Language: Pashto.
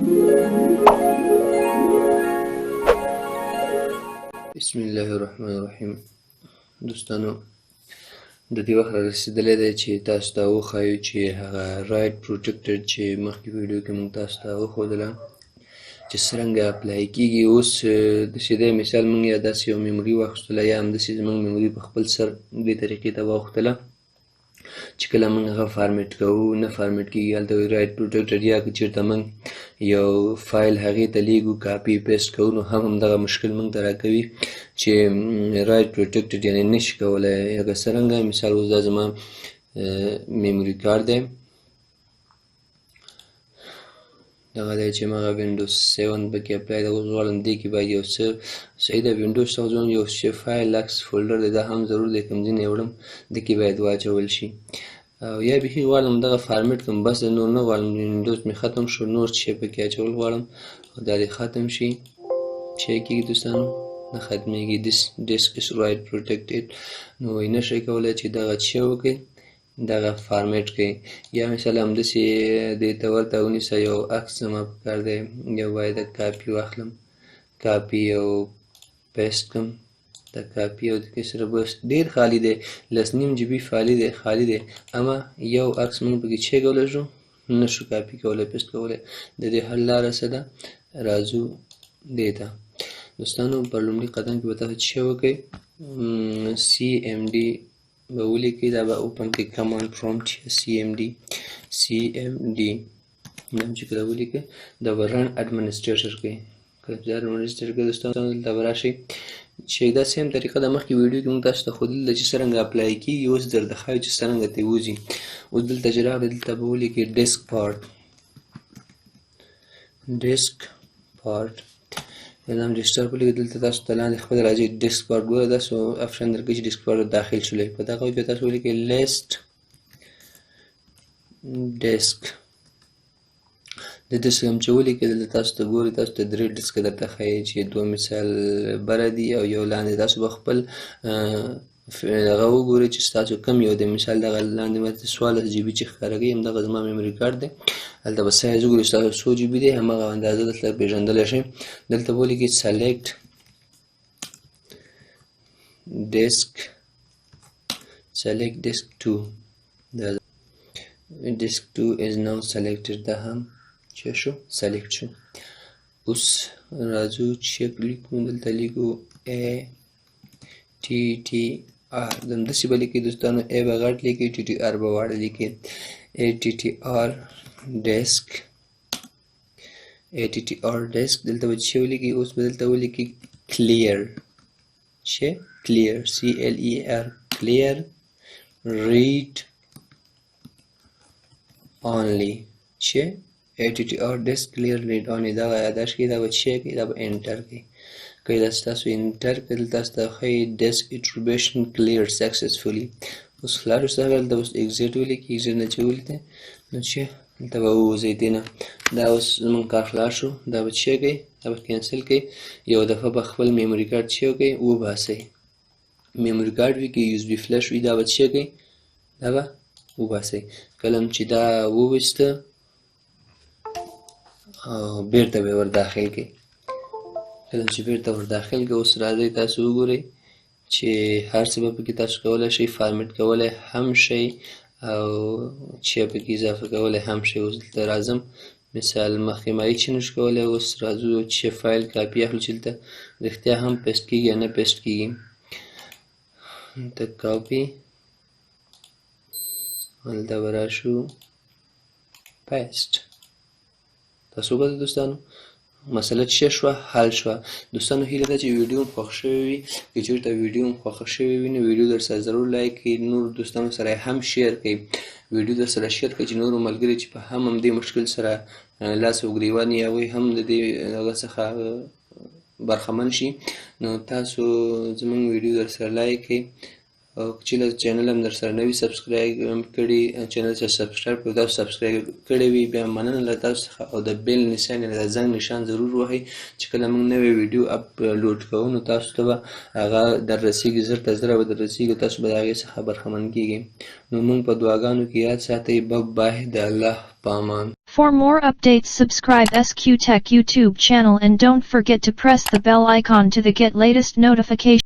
بسم الله الرحمن الرحیم. دوستانو، د دې وخت را رسېدلی دی چې تاسو ته وښایو چې هغه write protected چې مخکې ویډیو کې موږ تاسو ته وښودله چې څرنګه apply کیږي. اوس داسې دی، مثال موږ یا داسې یو memory واخیستله یا همداسې زموږ memory په خپل سر دې طریقې ته واوښتله چې کله موږ هغه فارمیټ کوو نه فارمیټ کیږي. هلته وایي write protected، یا که چېرته موږ یو فایل هغې ته لیږو، copy paste کوو، نو هم همدغه مشکل موږ ته راکوي چې write protected، یعنې نشي کولی. لکه څرنګه مثال اوس دا زما memory card دی، دغه دی چې مغه وینډوز 7 پکې apply ده. اوس غواړم دې کې باید یو څه صحیح ده، وینډوز څخه زموږ یو څه فایل عکس folder دی، دا هم ضرور دی، کوم ځای نه یې وړم، دې کې باید واچول شي. او یا بیخي غواړم دغه فارمیټ کوم، بس نور نه غواړم، وینډوز مې ختم شو، نور څه پکې اچول غواړم، دا دې ختم شي. چې کېږي دوستانو؟ نه ختمېږي. This disk is write protected، نو وایي نه شئ کولی چې دغه څه وکړئ، دغه فارمیټ کړئ. یا مثلا همداسې دې ته ورته ونیسه، یو عکس زما پکار دی، یو باید کاپي واخلم، کاپي او paste کړم، دا کاپي او دې سره بس ډېر خالي دی، 10.5 GB خالي دی، خالي دی، اما یو عکس موږ پکې چې کولی شو نه شو کاپي کولی، paste کولی. د دې حل لاره څه ده؟ راځو دې ته دوستانو. په لومړي قدم کې به تاسو څه وکړئ؟ CMD به ولیکئ، دا به open کړئ، command prompt CMD، CMD نوم چې کله ولیکئ دا به run administrator کړئ. کله چې run administrator کړئ دوستانو، دلته به راشئ چې دا same طریقه د مخکې ویډیو کې موږ تاسو ته ښودلې ده چې څرنګه apply کېږي. اوس درته ښایو چې څرنګه ترې وځي. اوس دلته چې راغلی، دلته به ولیکئ disk part، disk part نام register ولیکئ. دلته تاسو ته لاندې خپل راځي disk part، ګوره تاسو option درکوي چې disk part داخل شولئ. په دغه کې تاسو ولیکئ list disk. د ډیسک هم چې ولیکئ دلته تاسو ته ګورئ، تاسو ته درې ډیسک درته ښایي چې دوه مثال بره دي او یو لاندې. تاسو به خپل هغه وګورئ چې ستاسو کوم یو دی. مثال دغه لاندې ماته 14 GB چې ښکاره کوي همدغه زما memory card دی. هلته به سایز وګورئ چې ستاسو څو GB دی، هماغه اندازه دلته پېژندلی شئ. دلته به ولیکئ select disk، select disk 2، دا disk 2 is now selected، دا هم چې شو select شو. اوس راځو چې لیکو، دلته لیکو ATTR، همداسې به لیکئ دوستانو، A به غټ لیکئ، TTR به واړه لیکئ، ATTR disk، ATTR disk. دلته به څه ولیکئ؟ اوس به دلته ولیکئ clear، چې clear، CLER، clear read only، چې ATTR disk clear read only. دغه یاداشت کړئ، دا به څه کوي؟ دا به enter کوي. که دا ستاسو enter کړل تاسو ته ښایي disk attribution clear successfully. اوس خلاص شو. دلته اوس exit ولیکئ، exit نه چې ولیکئ نو چې دلته به ووځئ دې نه. دا اوس زموږ کار خلاص شو. دا به څه کوي؟ دا به cancel کوي. یو دفعه به خپل memory card څه وکړئ؟ وباسئ. memory card وي که USB flash وي، دا به څه کوي؟ دا به وباسئ. کله چې دا وویسته او بیرته به یې ور داخل کړئ. کله چې بیرته ور داخل کړئ، اوس راځئ تاسو وګورئ چې هر څه به پکې تاسو کولی شئ، فارمیټ کولی هم شئ او چې پکې اضافه کولی هم شئ. اوس دلته راځم، مثال مخکې ما هېڅ نه شو کولی، اوس راځو چې فایل کاپي اخلو چې دلته رښتیا هم paste کېږي یا نه paste کېږي. دلته کاپي، دلته به راشو paste. تاسو وګورئ دوستانو، مسله چې شوه حل شوه. دوستانو هیله ده چې ویډیو مو خوښ شوې وي. که چېرته ویډیو مو خوښه شوې وي نو ویډیو در سره ضرور like کړئ، نور دوستانو سره هم share کړئ، ویډیو در سره share کړئ چې نورو ملګري چې په هم همدې مشکل سره لاس او ګریوان یې هغوی هم د دې هغه څخه برخمن شي. نو تاسو زموږ ویډیو در سره like کړئ او چې له channel هم در سره نه وي subscribe کړي، channel سره subscribe کړئ. تاسو subscribe کړی وي بیا مننه له تاسو څخه، او د bell نشان یعنې د زنګ نشان ضرور وهئ چې کله موږ نوې ویډیو اپلوډ کوو نو تاسو ته به هغه در رسېږي، زر تر زره به در رسېږي، تاسو به د هغې څخه برخمن کېږئ. نو موږ په دعاګانو کې یاد ساتئ. بای، د الله په امان. For more updates, subscribe SQTech YouTube channel and don't forget to press the bell icon to the get latest notification.